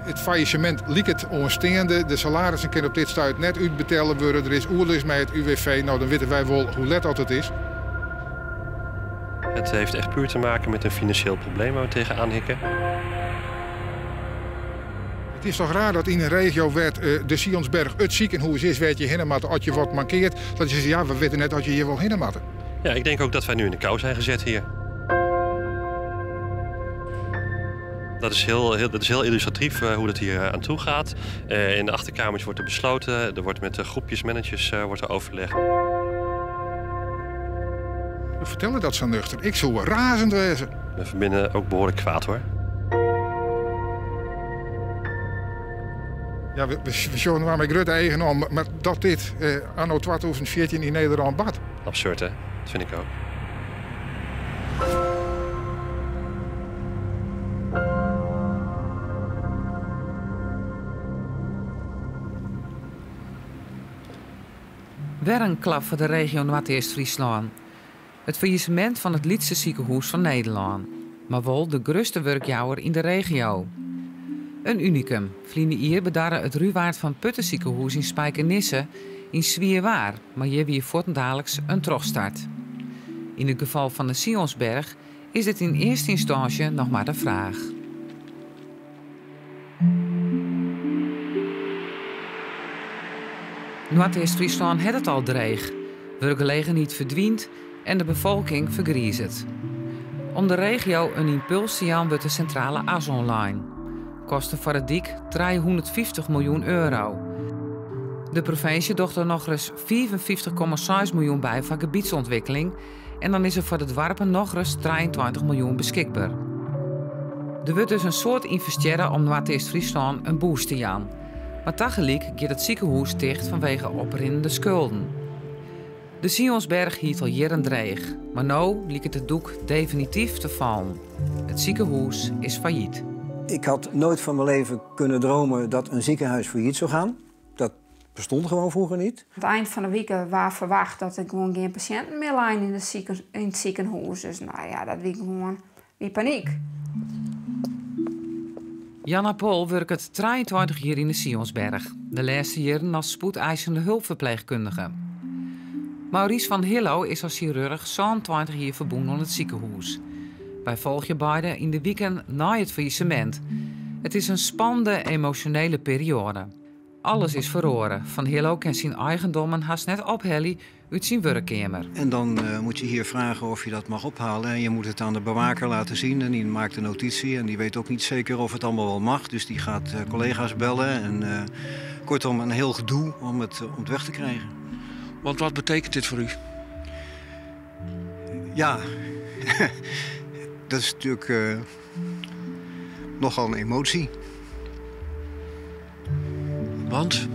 It faillissemint liket oansteande. De salarissen kinne op dit stuit net útbetelle wurde. Der is oerlis mei it UWV. No, dan witte wy wol hoe let oft it is. Het heeft echt puur te maken met een financieel probleem waar we tegenaan hikken. It is toch raar dat yn in regio wêr't eh, de Sionsberg it sikehûs is wêr't je hinne moatte as je wat mankeart, dat je sizze ja, we witte net oft je hjir wol hinne moatte. Ja, ik denk ook dat wij nu in de kou zijn gezet hier. Dat is heel, heel, dat is heel illustratief eh, hoe dat hier eh, aan toe gaat. Eh, in de achterkamers wordt er besloten, er wordt met de groepjes managers wordt er overlegd. We fertelle dat sa nuchter. Ik soe razend wêze. We verbinden ook behoorlijk kwaad hoor. Ja, we, we sjogge inoar mei grutte eagen oan, mar dat dit eh, anno 2014 yn Nederlân bart. Absurd hè, dat vind ik ook. Wer in klap foar de regio Noardeast-Fryslân. It faillissemint fan it lytste sikehûs fan Nederlân, mar wol de grutste wurkjouwer yn de regio. In unikum, ferline jier bedarre it Ruwaard van Putten-sikehûs yn Spijkenisse yn swier waar, mar hjir wie fuortendaliks in trochstart. Yn it gefal fan de Sionsberg is dit yn earste ynstânsje noch mar de fraach. Noardeast-Fryslân hat it al dreech. Wurkgelegenheid ferdwynt en de befolking fergrizet. Om de regio in ympuls te jaan wurdt de Sintrale As oanlein. Kosten foar de dyk 350 miljoen euro. De provinsje docht der nochris 55,6 miljoen by foar gebietsûntwikkeling en dan is der foar de doarpen nochris 23 miljoen beskikber. Der wurdt dus in soad ynvestearre om Noardeast-Fryslân in boost te jaan. Mar tagelyk giet it sikehûs ticht fanwege oprinnende skulden. De Sionsberg hie it al jierren dreech, mar no liket it doek definityf te fallen. It sikehûs is fallyt. Ik had nooit van mijn leven kunnen dromen dat een ziekenhuis failliet zou gaan. Dat bestond gewoon vroeger niet. It ein fan de wike waard ferwachte dat der gewoan gjin pasjinten mear leine yn it sikehûs. Dus no ja, dat wie gewoan wie panyk. Janna Pol wurket 23 jier yn de Sionsberg, de lêste jierren as spoedeisende hulpferpleechkundige. Maurice van Hillo is as sjirurch 27 jier ferbûn oan it sikehûs. Wy folgje beide yn de wiken nei it faillissemint. It is in spannende, emosjonele perioade. Alles is feroare. Van Hillo kin syn eigendommen hast net ophelje út syn wurkkeamer. En dan uh, moet je hier vragen of je dat mag ophalen. En je moet het aan de bewaker laten zien. En die maakt een notitie. En die weet ook niet zeker of het allemaal wel mag. Dus die gaat uh, collega's bellen. En uh, kortom, een heel gedoe om het, om het weg te krijgen. Want wat betekent dit voor u? Ja, dat is natuurlijk uh, nogal een emotie. Want?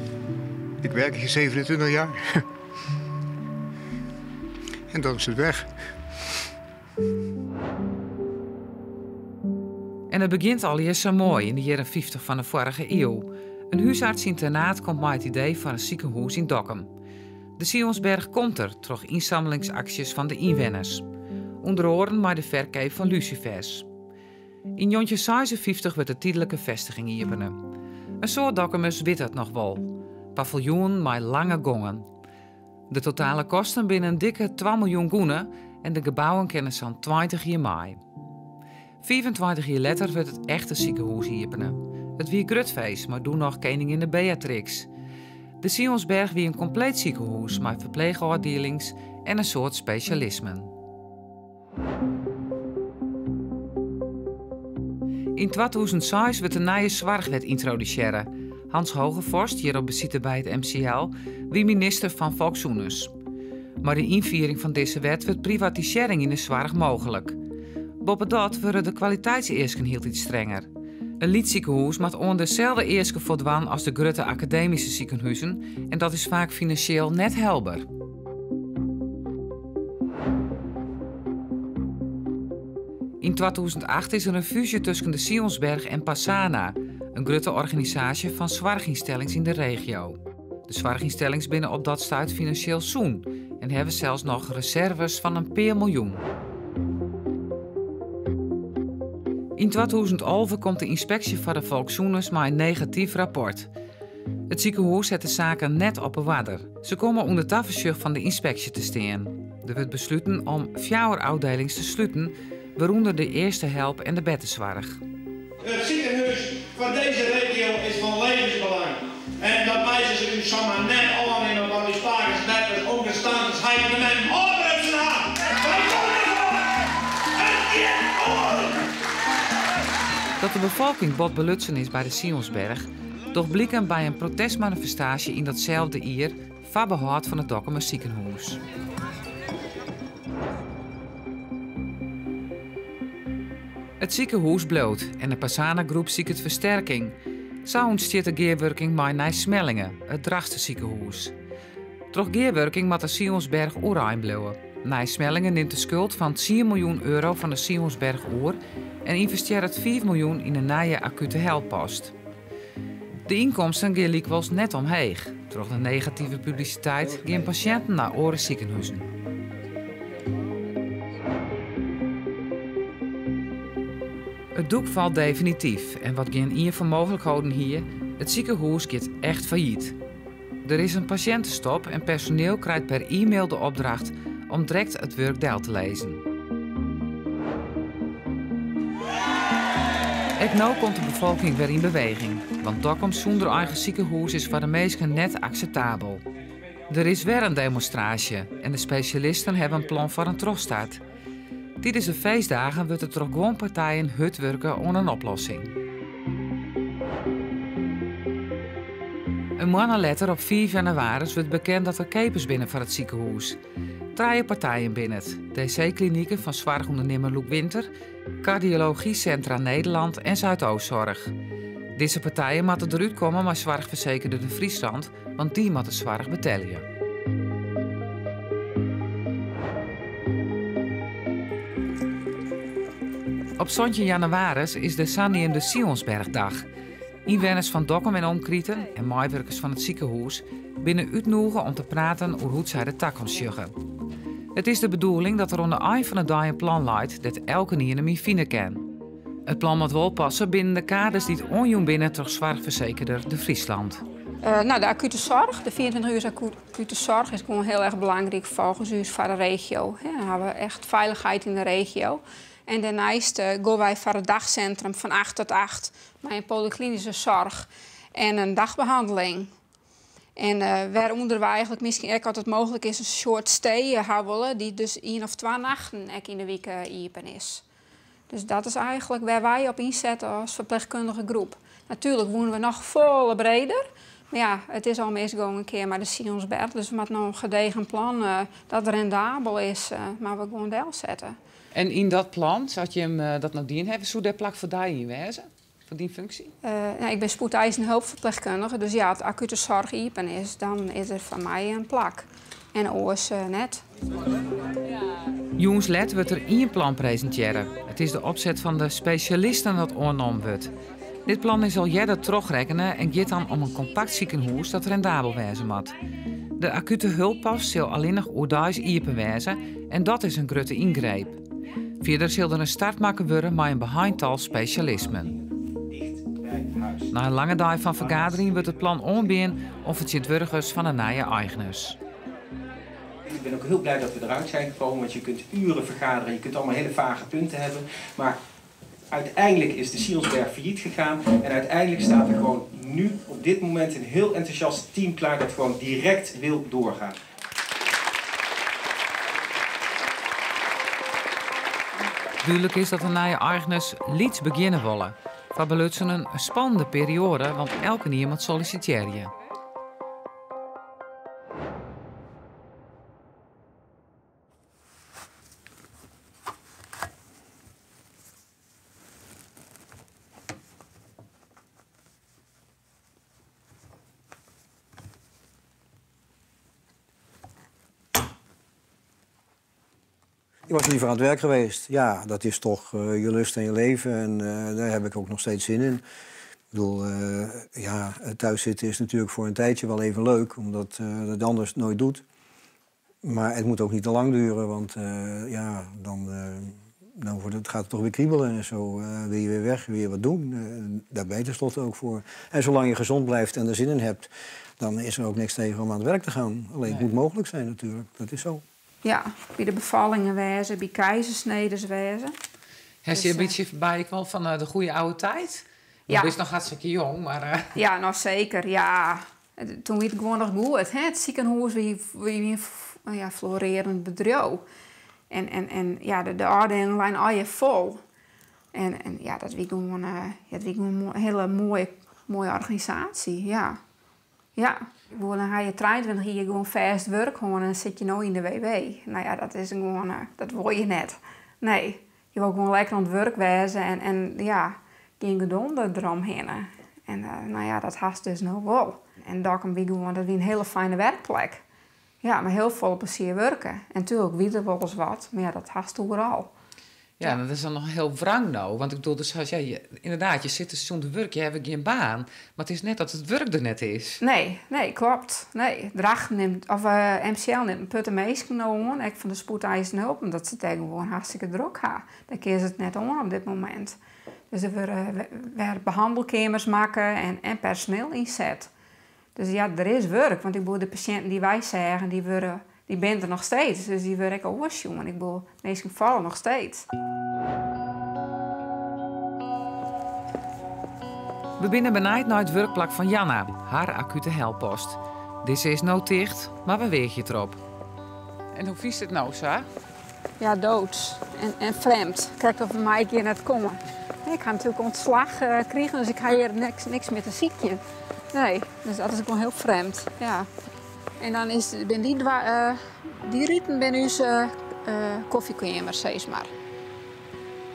Ik werk hier 27 jaar. en dan is het weg. En it begjint allegear sa moai yn de jierren 50 fan de foarige iuw. In húsarts yn Ternaard komt mei it idee foar in sikehûs yn Dokkum. De Sionsberg komt der troch ynsamlingsaksjes fan de ynwenners. Under oaren mei de ferkeap fan lusifers. Yn 1956 wurdt de tydlike festiging iepene. In soad Dokkumers witte it noch wol. Paviljoenen mei lange gongen. De totale kosten binne in dikke 2 miljoen gûne en de gebouwen kinne sa'n 20 jier mei. 25 jier letter wurdt it echte sikehûs iepene. It wie grut feest mei doe noch keninginne Beatrix. De Sionsberg wie in kompleet sikehûs mei ferpleechôfdielings en in soad spesjalismen. Yn 2006 wurdt de nije soarchwet yntrodusearre. Hans Hoogervorst, hjir op besite by it MCL, wie minister fan Folkssûnens. Mei de ynfiering fan dizze wet wurdt privatisearring yn de soarch mooglik. Boppedat wurde de kwaliteitseasken hieltyd strenger. In lyts sikehûs moat oan deselde easken foldwaan as de grutte akademyske sikehuzen en dat is faak finansjeel net helber. Yn 2008 is der in fúzje tusken de Sionsberg en Pasana, in grutte organisaasje fan soarchynstellings yn de regio. De soarchynstellings binne op dat stuit finansjeel sûn en hawwe sels noch reserves fan in pear miljoen. Yn 2011 komt de ynspeksje foar de Folkssûnens mei in negatyf rapport. It sikehûs hat de saken net op 'e oarder. Se komme ûnder tafersjoch fan de ynspeksje te stean. Der wurdt besluten om fjouwer ôfdielings te sluten, wêrûnder de earste help en de bertesoarch. It sikehûs foar dizze regio is fan levensbelang en dat meitsje se ús samar net ôfnimme wat ús pakes, beppes, omkes, tantes, heiten en memmen ôfbrutsen ha. Wy komme derfoar! It giet oer! Dat de befolking bot belutsen is by de Sionsberg, docht bliken by in protestmanifestaasje yn datselde jier foar behâld fan it Dokkumer sikehûs. It sikehûs bliuwt en de Pasana Groep siket fersterking. Sa ûntstiet de gearwurking mei Nij Smellinghe, it Drachtster sikehûs. Troch gearwurking moat de Sionsberg oerein bliuwe. Nij Smellinghe nimt de skuld fan tsien miljoen euro fan de Sionsberg oer en ynvestearret fiif miljoen yn in nije akute helppost. De ynkomsten gean lykwols net omheech. Troch de negative publisiteit gean pasjinten nei oare sikehûzen. It doek falt definityf en wat gjin ien foar mooglik holden hie, it sikehûs giet echt fallyt. Der is in pasjintestop en personiel krijt per e-mail de opdracht om direkt it wurk del te lizzen. Ek no komt de befolking wer yn beweging, want Dokkum sûnder eigen sikehûs is foar de minsken net akseptabel. Der is wer in demonstraasje en de spesjalisten hawwe in plan foar in trochstart. Tidens de feestdagen wurdt der troch guon partijen hurd wurke oan in oplossing. In moanne letter, op fiif jannewaris, wurdt bekend dat der keapers binne foar it sikehûs. Trije partijen binne it, DC-kliniken fan soarchûndernimmer Loek Winter, Cardiologie Centra Nederland en Zuidoostzorg. Dizze partijen moatte derút komme mei soarchfersekerder De Friesland, want dy moat de soarch betelje. Op 17 jannewaris is de saneamde Sionsbergdag. Ynwenners fan Dokkum en omkriten en meiwurkers fan it sikehûs binne útnûge om te praten oer hoe't sy de takomst sjogge. It is de bedoeling dat der oan de ein fan de dei in plan leit dêr't elkenien him yn fine kin. It plan moat wol passe binnen de kaders dy't oanjûn binne troch soarchfersekerder De Friesland. Nou, de acute zorg, de 24 uur acute zorg is gewoon heel erg belangrijk volgens ús foar de regio. Dan hawwe we echt feilichheid yn de regio. En dêrneist gean wy foar it dagcentrum fan 8 tot 8 mei in polyklinyske zorg en in dagbehandeling. En wêrûnder we eigentlik miskien ek, as it mooglik is, in short stay ha wolle, dy't dus ien of twa nachten ek yn de wike iepen is. Dus dat is eigentlik wêr wy op ynsette as ferpleechkundige groep. Natuerlik woene we noch folle breder, mar ja, it is al misgongen in kear mei de Sionsberg, dus we moatte no in gedegen plan dat rendabel is, mar we gewoan delsette. En yn dat plan, sa't jim dat no dien hawwe, soe dêr plak foar dy yn wêze? Foar dyn funksje? Nou, ik bin spoedeisende hulpferpleechkundige, dus ja, as de akute soarch iepen is, dan is der foar my in plak. En oars net. Jûns let wurdt der ien plan presintearre. It is de opset fan de spesjalisten dat oannommen wurdt. Dit plan is al earder trochrekkene en giet dan om in kompakt sikehûs dat rendabel wêze moat. De akute hulppost sil allinnich oerdeis iepen wêze en dat is in grutte yngreep. Fierder sil der in start makke wurde mei in beheind tal spesjalismen. Nei in lange dei fan fergadering wurdt it plan oanbean oan fertsjintwurdigers fan 'e nije eigners. Ik ben ook heel blij dat we eruit zijn gekomen, want je kunt uren vergaderen, je kunt allemaal hele vage punten hebben. Maar uiteindelijk is de Sionsberg failliet gegaan en uiteindelijk staat er gewoon nu op dit moment een heel enthousiast team klaar dat gewoon direct wil doorgaan. Dúdlik is dat de nije eigners lyts begjinne wolle. Foar belutsenen in spannende perioade, want elkenien moat sollisitearje. Ik was liever aan het werk geweest. Ja, dat is toch je lust en je leven en daar heb ik ook nog steeds zin in. Ik bedoel, ja, thuis zitten is natuurlijk voor een tijdje wel even leuk, omdat dat anders nooit doet. Maar het moet ook niet te lang duren, want ja, dan dan wordt het, gaat het toch weer kriebelen en zo. Uh, wil je weer weg, wil je wat doen. Uh, daar ben je tenslotte ook voor. En zolang je gezond blijft en er zin in hebt, dan is er ook niks tegen om aan het werk te gaan. Alleen het moet mogelijk zijn natuurlijk, dat is zo. Ja, by de befallingen wêze, by keizersneden wêze. Heb je een beetje voorbij wel van de goede oude tijd? Je bent nog hartstikke jong, maar... Ja, nou zeker, ja. Toen wie it gewoan noch goed. Hè? It sikehûs wie in ja, florearend bedriuw. En ja, de ôfdieling leine allegear fol. En ja, dat wie gewoan, ja, dat wie gewoan in hiele moaie organisaasje. Ja. Ja. Ik bedoel, dan ha je 23 jier gewoan fêst wurk hân en dan sitte je no yn de WW. No ja, dat is gewoan, dat wol je net. Nee, je wol gewoan lekker oan it wurk wêze en ja, gjin gedonder deromhinne. En no ja, dat hast dus no wol. En Dokkum wie gewoan, dat wie in hiele fijne wurkplek. Ja, mei hiel folle plezier wurke. En natuerlik wie der wolris wat, mar ja, dat hast oeral. Ja, dat is dan noch hiel wrang no. Want ik bedoel, dus, ja, je, ynderdaad, je sit dus sûnder wurk, je hawwe gjin baan. Mar it is net dat it wurk der net is. Nee, kloppet. Nee, Drachten nimt, of MCL nimt in protte minsken no oan, ek fan de spoedeisende hulp, omdat se it dêr gewoan hartstikke drok ha. Dêr kinne se it net oan op dit momint. Dus der wurde wer behannelkeamers makke en personeel ynset. Dus ja, der is wurk. Want ik bedoel, de pasjinten dy't wy seagen, dy wurde, dy binne der noch steeds. Dus dy wurde ek oansjoen. Ik bedoel, minsken falle noch steeds. We binne benijd nei it wurkplak fan Janna, har akute helppost. Dizze is no ticht, mar we weagje it derop. En hoe fynst it no sa? Ja, doods en frjemd. Krekt of mei ik hjir net komme. Ik ha natuerlik ûntslach krigen, dus ik ha hjir niks mear te sykjen. Nee, dus dat is gewoan hiel frjemd. Ja. En dan is, bin dy, dy ruten binne ús kofjekeamer, sis mar.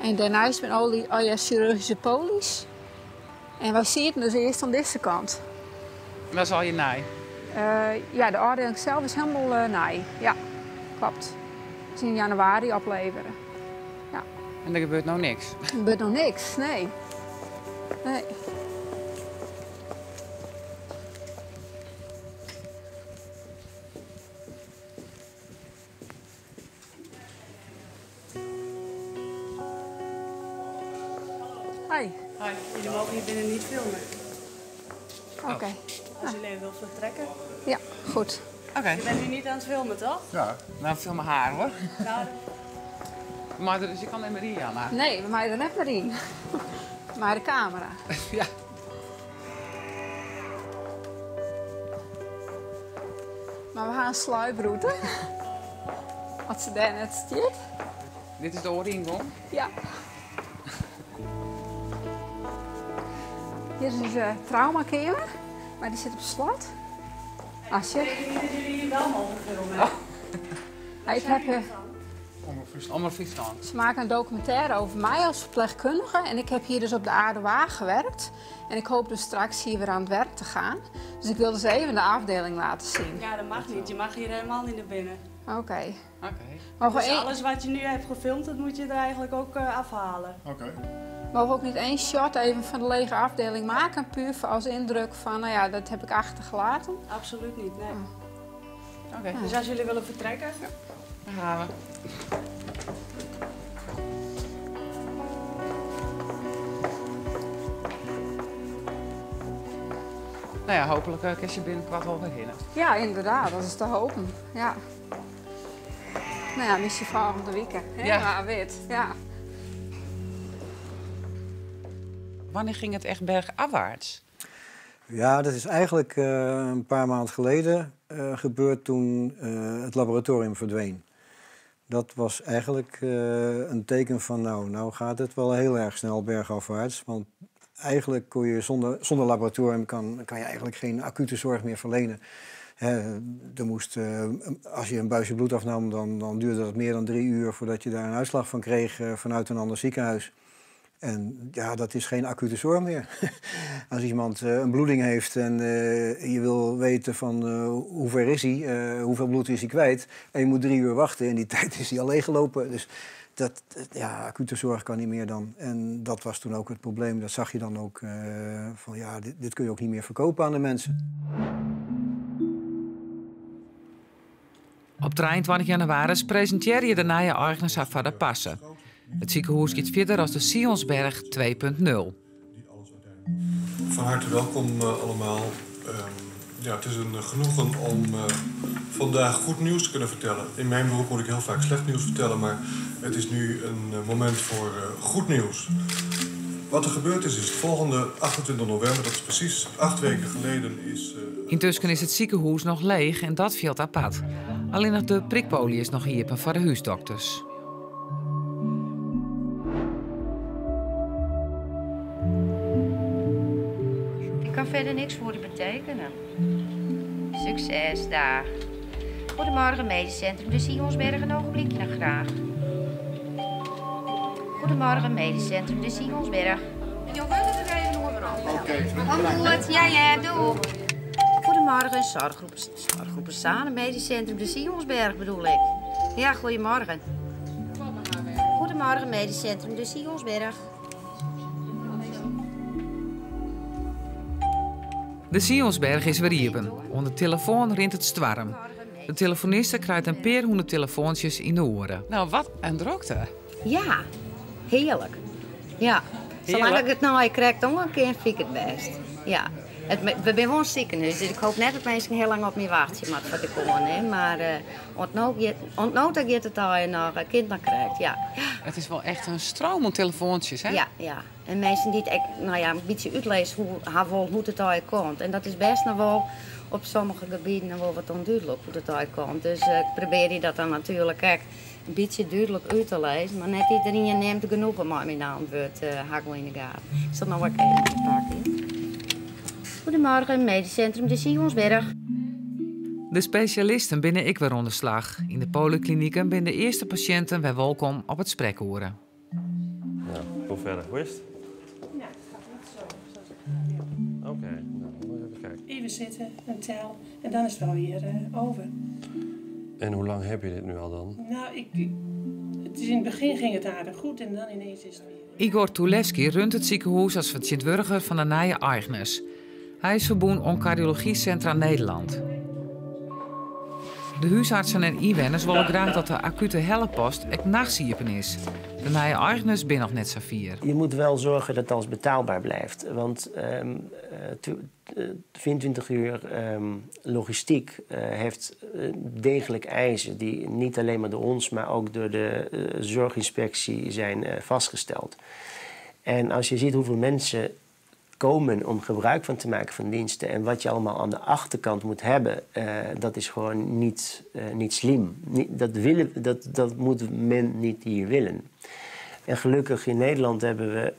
En dêrneist binne al dy al sjirurgyske polies. En wy sieten dus earst oan dizze kant. Dat is allegear nij? Ja, de ôfdieling sels is hielendal nij. Ja, kloppet. Is yn jannewaarje oplevere. Ja. En der gebeurt no niks? Der gebeurt noch niks, nee. Nee. Hi. Hi. Jullie mogen hier binnen niet filmen. Oké. Als jullie even wilt vertrekken. Ja, goed. Oké. Je bent nu niet aan het filmen, toch? Ja. Nou, film haar hoor. Nou, Maar dus je kan net meer yn, Janna. Nee, we meie der net mear yn. Mei de kamera. Ja. Mar we ha in sluiprûte. As se dêr net stiet. Dit is de oare yngong? Ja. Hjir is ús traumakeamer, mar dy sit op slot. Als je... Ik weet niet dat jullie hier wel mogen filmen. Oh. Ik heb, Omrop Fryslân. Ze maken een documentaire over mij als verpleegkundige. En ik heb hier dus op de ADOA gewerkt. En ik hoop dus straks hier weer aan het werk te gaan. Dus ik wil dus even de afdeling laten zien. Ja, dat mag niet. Je mag hier helemaal niet naar binnen. Oké. Oké. Mogen we Dus één- alles wat je nu hebt gefilmd, dat moet je er eigenlijk ook afhalen. Oké. Mogen we ook niet één shot even van de lege afdeling maken? Puur voor als indruk van, nou ja, dat heb ik achtergelaten. Absoluut niet, nee. Oh. Oké. Dus als jullie willen vertrekken. Ja. Daar gaan we. Nou ja, hopelijk kun je binnenkort wel weer heen. Ja, inderdaad, dat is te hopen. Ja. Nou ja, misschien volgende week. Hè? Ja. Maar weet, ja. Wanneer ging het echt bergafwaarts? Ja, dat is eigenlijk een paar maanden geleden gebeurd toen het laboratorium verdween. Dat was eigenlijk een teken van, nou gaat het wel heel erg snel bergafwaarts. Want eigenlijk kon je zonder laboratorium kan je eigenlijk geen acute zorg meer verlenen. Hè, er moest, als je een buisje bloed afnam, dan duurde dat meer dan 3 uur voordat je daar een uitslag van kreeg vanuit een ander ziekenhuis. En ja, dat is geen acute zorg meer. Als iemand een bloeding heeft en je wil weten van hoe ver is hij, hoeveel bloed is hij kwijt, en je moet 3 uur wachten en die tijd is hij al leeggelopen. Dus acute zorg kan niet meer dan. En dat was toen ook het probleem. Dat zag je dan ook van ja, dit kun je ook niet meer verkopen aan de mensen. Op 23 januari presenteer je de nieuwe eigenaar van de passen. It sikehûs giet fierder as de Sionsberg 2.0. Van harte welkom allemaal. Ja, het is een genoegen om vandaag goed nieuws te kunnen vertellen. In mijn beroep moet ik heel vaak slecht nieuws vertellen, maar het is nu een moment voor goed nieuws. Wat er gebeurd is, is het volgende. 28 november, dat is precies 8 weken geleden, is Yntusken is it sikehûs noch leech en dat fielt apart. Allinnich de prikpoly is noch iepen foar de húsdokters. Ik kan verder niks voor u betekenen. Succes, dag. Goedemorgen, medisch centrum de Sionsberg. Een ogenblikje nog graag. Goedemorgen, medisch centrum de Sionsberg. Jo wurde der even oer werom. Oké. Goed, ja, doei. Goedemorgen, zorggroep, zorggroep Sane, medisch centrum de Sionsberg bedoel ik. Ja, goedemorgen. Goedemorgen, medisch centrum de Sionsberg. De Sionsberg is wer iepen. Oan de telefoan rint it stoarm. De telefoniste krijt in pear hûndert telefoantsjes yn de oaren. No, wat in drokte. Ja, hearlik. Ja. Salang't ik it no krekt oan kin, fyn ik it bêst. Ja. We binne wol in sikehûs, dus ik hoopje net dat minsken hiel lang op my wachtsje moatte foar't ik oan, hè. Mar oant no ta giet it al noch, kin noch krekt, ja. It is wol echt in stroom oan telefoantsjes, hè? Ja. En minsken dy't ek, no ja, in bytsje útlizze hoe't it allegear komt. En dat is bêst noch wol op sommige gebieten wol wat ûndúdlik hoe't it allegear komt. Dus ik probearje dat dan natuerlik ek in bytsje dúdlik út te lizzen. Mar net iderien nimt genoegen mei myn antwurd, ha ik wol yn de gaten. Ik sil noch wat even pakken. Goedemorgen, medisch centrum de Sionsberg. De spesjalisten binne ek wer oan de slach. Yn de polykliniken binne de earste pasjinten wer wolkom op it sprekoere. Ja, hoe verder? Hoe is het? Nou, het gaat niet zo zoals ik graag wil. Oké, nou, even kijken. Even zitten, een tel en dan is het wel weer over. En hoe lang heb je dit nu al dan? Nou, het is in het begin ging het aardig goed en dan ineens is het weer. Igor Tulevski runt it sikehûs as fertsjintwurdiger fan de nije eigners. Hy is ferbûn oan Cardiologiecentra Nederland. De húsartsen en ynwenners wolle graach dat de akute helppost ek nachts iepen is. De nije eigners binne noch net safier. Je moet wel zorgen dat alles betaalbaar blijft. Want 24 uur logistiek heeft degelijk eisen die niet alleen maar door ons, maar ook door de zorginspectie zijn vastgesteld. En als je ziet hoeveel mensen komen om gebruik van te maken van diensten en wat je allemaal aan de achterkant moet hebben, dat is gewoon niet slim. Niet, dat, willen, dat, dat moet men niet hier willen. En gelukkig in Nederland hebben we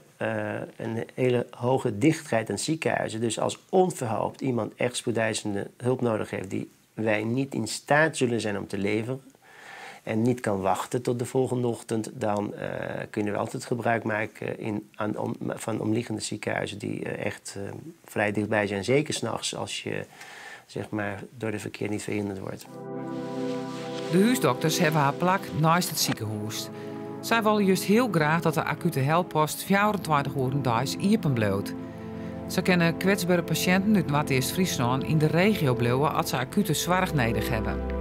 een hele hoge dichtheid aan ziekenhuizen. Dus als onverhoopt iemand echt spoedeisende hulp nodig heeft die wij niet in staat zullen zijn om te leveren en niet kan wachten tot de volgende ochtend, dan kunnen we altijd gebruik maken van omliggende ziekenhuizen die echt vrij dichtbij zijn. Zeker 's nachts als je, zeg maar, door de verkeer niet verhinderd wordt. De húsdokters hawwe har plak neist it sikehûs. Sy wolle just hiel graach dat de akute helppost 24 oeren deis iepen bliuwt. Sa kinne kwetsbere pasjinten út Noardeast-Fryslân yn de regio bliuwe as se akute soarch nedich hawwe.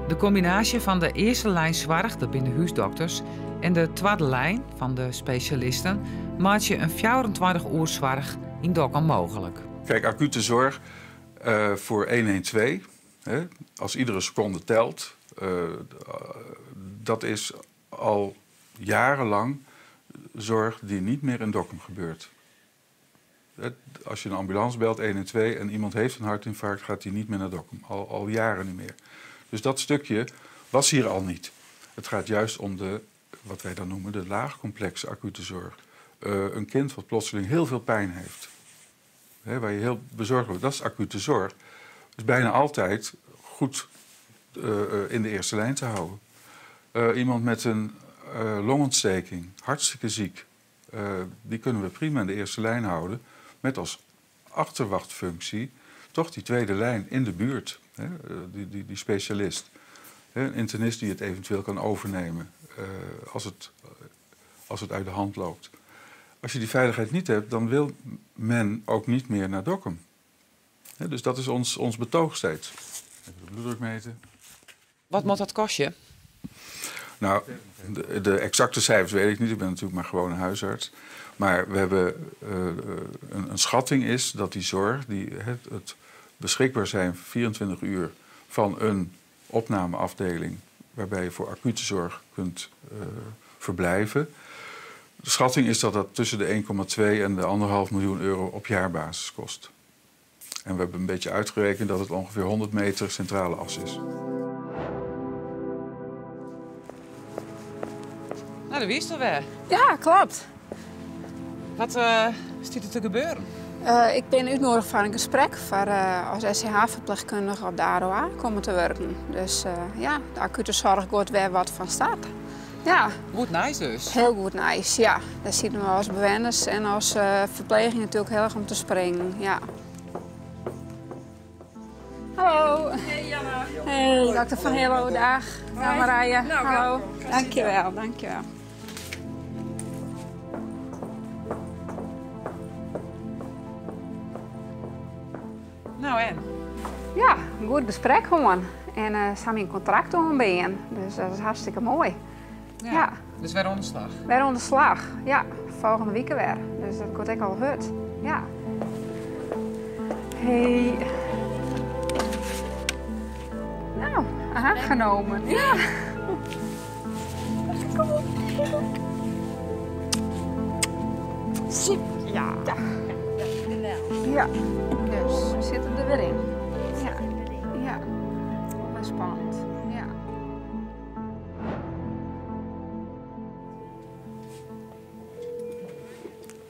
De kombinaasje fan de earste lijn soarch, dat binne de húsdokters, en de twadde lijn fan de spesjalisten meitsje in 24 oer soarch yn Dokkum mooglik. Kijk, acute zorg voor 112, hè, als iedere seconde telt, dat is al jarenlang zorg die niet meer in Dokkum gebeurt. Als je een ambulance belt, 112, en iemand heeft een hartinfarct, gaat die niet meer naar Dokkum. Al jaren niet meer. Dus dat stukje was hier al niet. Het gaat juist om de, wat wij dan noemen, de laagcomplexe acute zorg. Een kind wat plotseling heel veel pijn heeft. Hè, waar je heel bezorgd wordt, dat is acute zorg. Dus bijna altijd goed in de eerste lijn te houden. Iemand met een longontsteking, hartstikke ziek, die kunnen we prima in de eerste lijn houden. Met als achterwachtfunctie toch die tweede lijn in de buurt. Hè, die specialist. Hè, een internist die het eventueel kan overnemen als het uit de hand loopt. Als je die veiligheid niet hebt, dan wil men ook niet meer naar Dokkum. Hè, dus dat is ons betoog steeds. Even de bloeddruk meten. Wat moet dat kosten? Nou, de exacte cijfers weet ik niet. Ik ben natuurlijk maar gewoon een huisarts. Maar we hebben een schatting is dat die zorg, het beschikbaar zijn 24 uur van een opnameafdeling waarbij je voor acute zorg kunt verblijven. De schatting is dat dat tussen de 1,2 en de 1,5 miljoen euro op jaarbasis kost. En we hebben een beetje uitgerekend dat het ongeveer 100 meter centrale as is. Nou, dat wist alweer. Ja, klopt. Wat zit er te gebeuren? Ik ben uitgenodigd voor een gesprek voor als SCH-verpleegkundige op de AROA komen te werken. Dus ja, de acute zorg wordt weer wat van start. Ja. Goed nice dus? Heel goed nice, ja. Daar zien we als bewoners en als verpleging natuurlijk heel erg om te springen. Ja. Hallo. Hey Janna. Hey, dokter Van Hillo, dag. Dag Marije. Nou, Hallo. welkom. Dankjewel, dankjewel. Nou en? Ja, een goed gesprek gewoon. En samen een contract aanbieden. Dus dat is hartstikke mooi. Ja. Ja. Dus weer aan de slag? Weer aan de slag, ja. Volgende week weer. Dus dat wordt ook al goed. Ja. Hey. Nou, aangenomen. Ja. Kom op. Ja. Ja. Dus we zitten er weer in. Ja. Ja. Wel spannend. Ja.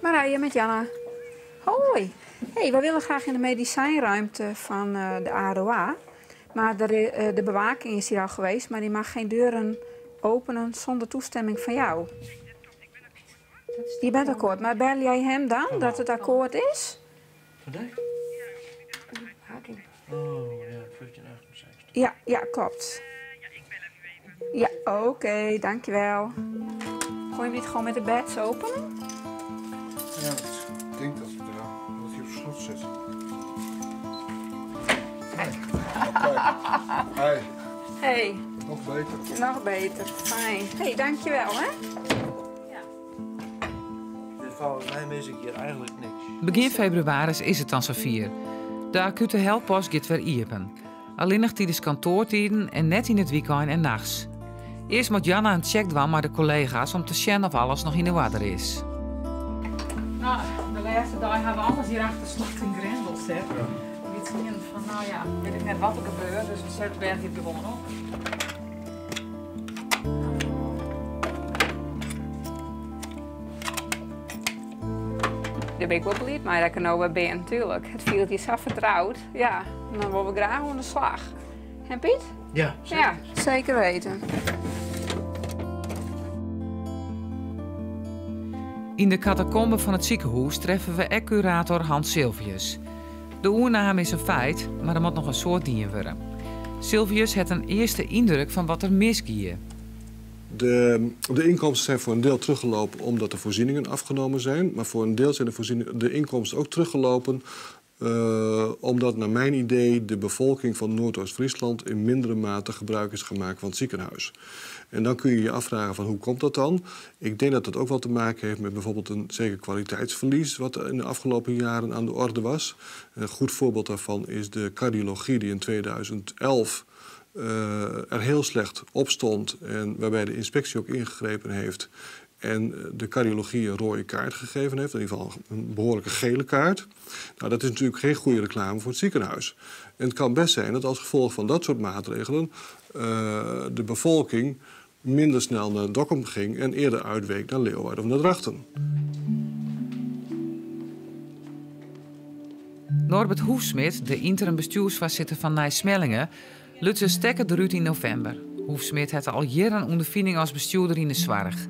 Marije met Janna. Hoi. Hey, wij willen graag in de medicijnruimte van de AROA. Maar de bewaking is hier al geweest, maar die mag geen deuren openen zonder toestemming van jou. Je bent akkoord, maar bel jij hem dan dat het akkoord is? Vandaag? Oh ja, 1568. Ja, ja, klopt. Ja, oké, dankjewel. Kon je hem niet gewoon met de beds openen? Ja, ik denk dat hij op slot zit. Kijk. Hey. Hey. Nog beter. Nog beter, fijn. Hey, dankjewel hè. Volgens mij mis ik hier eigenlijk niks. Begin februari is het dan zover. De acute helppost gaat weer iepen. Alleen nog tijdens kantoortijden en net in het weekend en nachts. Eerst moet Janna een check doen met de collega's om te zien of alles nog in de water is. Nou, de laatste dag hebben we alles hier achter slot en grendels, hè. We zien van, nou ja, weet ik net wat er gebeurt, dus we zetten berg hier gewoon op. Daar ben ik wel blij mee dat ik er nou weer ben, natuurlijk. Het viel hier zo vertrouwd. Ja, en dan worden we graag aan de slag. En Piet? Ja, zeker. Ja, zeker weten. In de catacombe van het ziekenhuis treffen we curator Hans Silvius. De oername is een feit, maar er moet nog een soort dien worden. Silvius heeft een eerste indruk van wat er misgaat. De inkomsten zijn voor een deel teruggelopen omdat de voorzieningen afgenomen zijn. Maar voor een deel zijn de inkomsten ook teruggelopen omdat naar mijn idee de bevolking van Noordoost-Friesland in mindere mate gebruik is gemaakt van het ziekenhuis. En dan kun je je afvragen van hoe komt dat dan? Ik denk dat dat ook wel te maken heeft met bijvoorbeeld een zeker kwaliteitsverlies wat in de afgelopen jaren aan de orde was. Een goed voorbeeld daarvan is de cardiologie die in 2011 er heel slecht op stond en waarbij de inspectie ook ingegrepen heeft en de cardiologie een rode kaart gegeven heeft, in ieder geval een behoorlijke gele kaart. Nou, dat is natuurlijk geen goede reclame voor het ziekenhuis. En het kan best zijn dat als gevolg van dat soort maatregelen de bevolking minder snel naar Dokkum ging en eerder uitweek naar Leeuwarden of naar Drachten. Norbert Hoefsmit, de interim bestuursvoorzitter van Nij Smellinghe, lukt zijn stekker eruit in november. Hoefsmit had al jaren ondervinding als bestuurder in de zorg.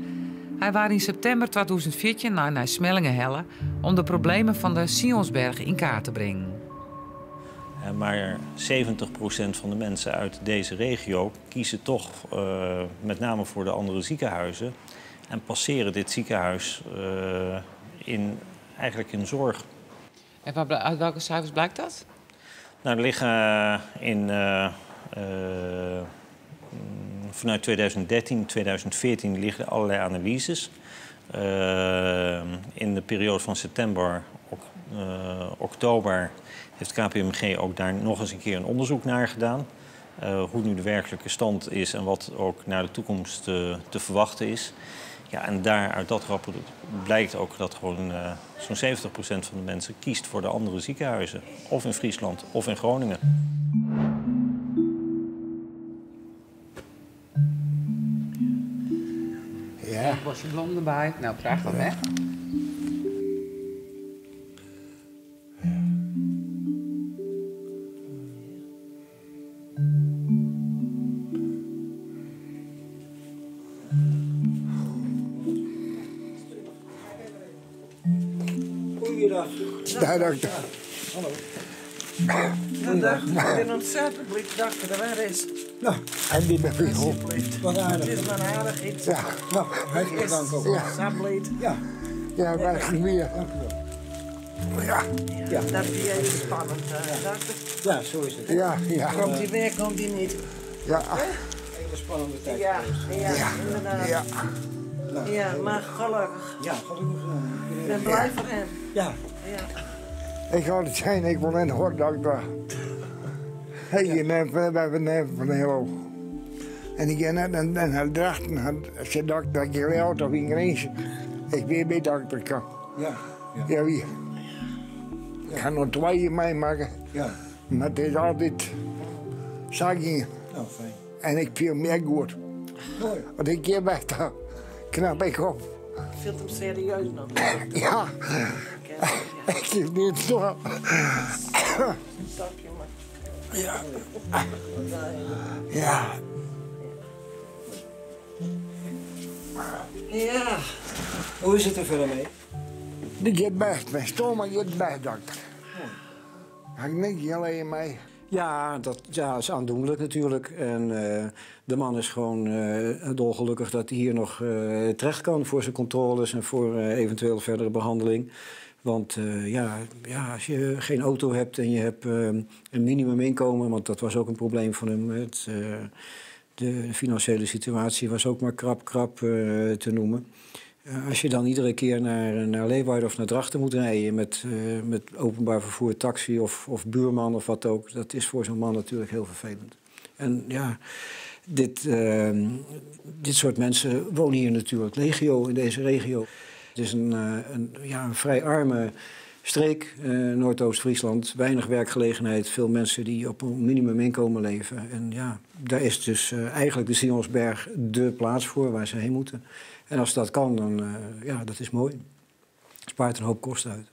Hij was in september 2014 naar Nij Smellinghe helle om de problemen van de Sionsberg in kaart te brengen. Maar 70% van de mensen uit deze regio kiezen toch met name voor de andere ziekenhuizen en passeren dit ziekenhuis eigenlijk in zorg. En uit welke cijfers blijkt dat? Nou, er liggen in Vanuit 2013, 2014 liggen allerlei analyses. In de periode van september, oktober heeft KPMG ook daar nog eens een keer een onderzoek naar gedaan. Hoe nu de werkelijke stand is en wat ook naar de toekomst te verwachten is. Ja, en daar uit dat rapport blijkt ook dat gewoon zo'n 70% van de mensen kiest voor de andere ziekenhuizen. Of in Friesland of in Groningen. Ja. Een bosje blom erbij. Nou, prachtig, hè? Goeiedag. Dag, dokter. Hallo. Goeiedag. Ik ben ontzettend blij dat er weer is. Nou, en die ben ik op. Wat aardig. Het is maar aardig iets. Ja. Nou, hartelijk dank ook. Ja. Zo Ja. Ja, wij weer. Dank u wel. Ja. Ja. Dat is even spannend, dokter. Ja, zo is het. Ja, ja. Komt hij weer, komt hij niet? Ja. Hele spannende tijd. Ja, ja, inderdaad. Ja. Nou, Ja, maar gelukkig. Ja, gelukkig. Ik ben blij voor hem. Ja. Ja. Ik ga het zijn, ik wil in hoor, dokter. Hey, je neemt bij de van heel. En ik ga net en haar drachten, ze dokter, ik de auto in Grens. Ik weer bij dokter kan. Ja. Ja, wie? Ik ga nog twee meemaken. Ja. Maar het is altijd zaakje. Nou, fijn. En ik voel me echt goed. Mooi. Want ik keer weg, dan knap ik op. Ik vind hem serieus nog. Ja. Ik zit niet door. Stapje maar. Ja. Ja. Ja. Hoe is het er verder mee? Die gaat best. Mijn stoma gaat best, dokter. Ga ik niks alleen mee. Ja, dat ja, is aandoenlijk natuurlijk. En de man is gewoon dolgelukkig dat hij hier nog terecht kan voor zijn controles en voor eventueel verdere behandeling. Want ja, ja, als je geen auto hebt en je hebt een minimuminkomen, want dat was ook een probleem van hem. De financiële situatie was ook maar krap, krap te noemen. Als je dan iedere keer naar Leeuwarden of naar Drachten moet rijden met openbaar vervoer, taxi of buurman of wat ook, dat is voor zo'n man natuurlijk heel vervelend. En ja, dit soort mensen wonen hier natuurlijk legio in deze regio. Het is een vrij arme streek, Noordoost-Friesland. Weinig werkgelegenheid, veel mensen die op een minimuminkomen leven. En ja, daar is dus eigenlijk de Sionsberg de plaats voor waar ze heen moeten. En als dat kan, dan ja, dat is mooi. Spaart een hoop kosten uit.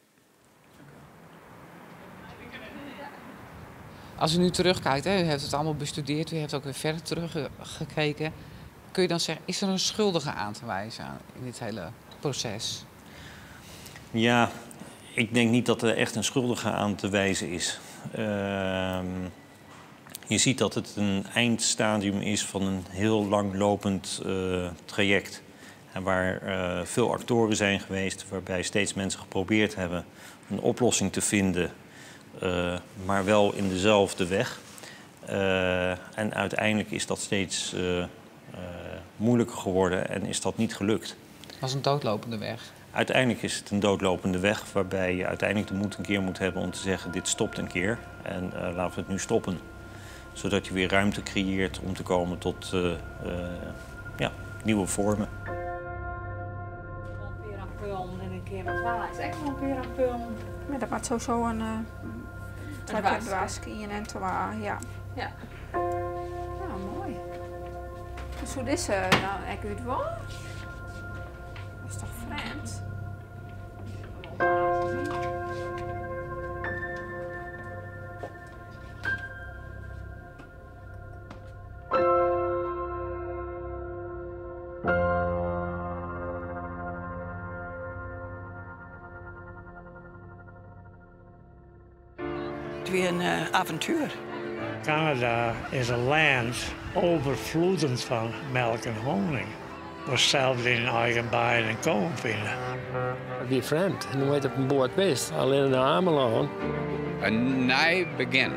Als u nu terugkijkt, hè, u heeft het allemaal bestudeerd, u heeft ook weer verder teruggekeken. Kun je dan zeggen, is er een schuldige aan te wijzen in dit hele proces? Ja, ik denk niet dat er echt een schuldige aan te wijzen is. Je ziet dat het een eindstadium is van een heel langlopend traject. En waar veel actoren zijn geweest, waarbij steeds mensen geprobeerd hebben een oplossing te vinden, maar wel in dezelfde weg. En uiteindelijk is dat steeds moeilijker geworden en is dat niet gelukt. Het was een doodlopende weg. Uiteindelijk is het een doodlopende weg waarbij je uiteindelijk de moed een keer moet hebben om te zeggen dit stopt een keer en laten we het nu stoppen. Zodat je weer ruimte creëert om te komen tot ja, nieuwe vormen. Maar dat was sowieso een dwaske in en twa, ja. Ja. Ja, mooi. Dus hoe is ze dan echt uit wel? Dat is toch vreemd? Het weer een avontuur. Canada is een land overvloedend van melk en honing. We zelf in eigen bijen en koon vinden. Ik ben vreemd en nooit op een boord geweest, alleen in Ameland. Een nieuw begin.